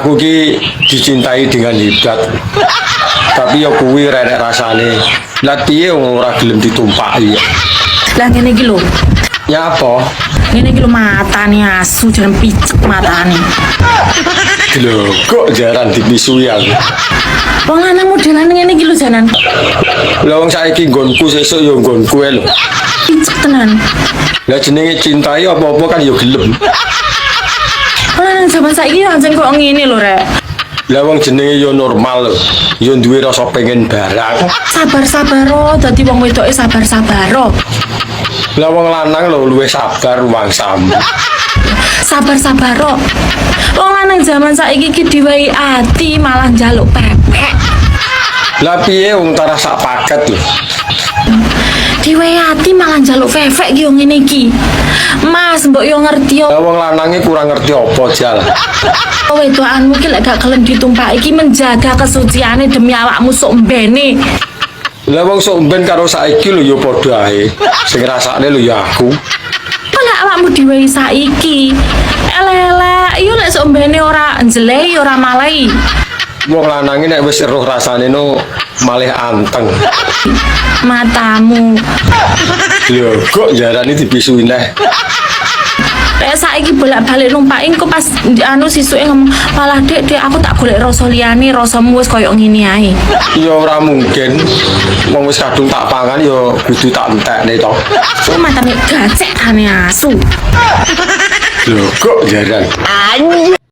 Aku ki dicintai dengan hebat. Tapi ya kuwi rek rasane. Lah piye wong ora gelem ditumpaki? Lah ngene iki lho. Ya apa? Ngene iki lho matane asu jan picek matane. Lho, kok jaran dipisui aku. Wong lanang modelan ngene iki lho janan. Lah wong saiki nggonku, sesuk ya nggonku ae lho. Picek tenan. Lah jenenge cintai apa-apa kan ya gelem. Wong lanang zaman saiki ancen kok ngene lho, Rek. Lah wong jenenge ya normal lho. Ya duwe rasa pengen barang. Sabar-sabar, dadi wong wedoke sabar-sabar. Lah wong lanang lho luwih sabar wangsamu. Sabar-sabar. Wong lanang zaman saiki iki diwehi ati malah njaluk pepek. Lah piye wong tarah sak paket lho. Diwehi ati malah njaluk pepek ki yo ngene iki. Mas, mbok yo ngerti yo. Lah wong lanange kurang ngerti apa jal. Wedokanmu ki lek gak gelem ditumpaki iki menjaga kesuciane demi awakmu sok mbene. Lah wong sok mben karo saiki lho ya padha ae. Sing ngrasakne lho ya aku. Apa lek awakmu diwehi saiki? Elek-elek, yo lek sok mbene ora njelehi ora malai. Wong lanange nek wis eruh rasane no malih anteng. Matamu. Lho kok jarane dipisui neh. Lek saiki bolak-balik numpaki engko pas anu sisuke ngomong, "Malah Dek, Dek, aku tak golek rasa liyane, rasamu wis koyo ngene ae." Ya ora mungkin. Wong wis kadung tak pangan ya kudu tak entekne to. Oh, matane gacek ane asu. Lho kok jaran.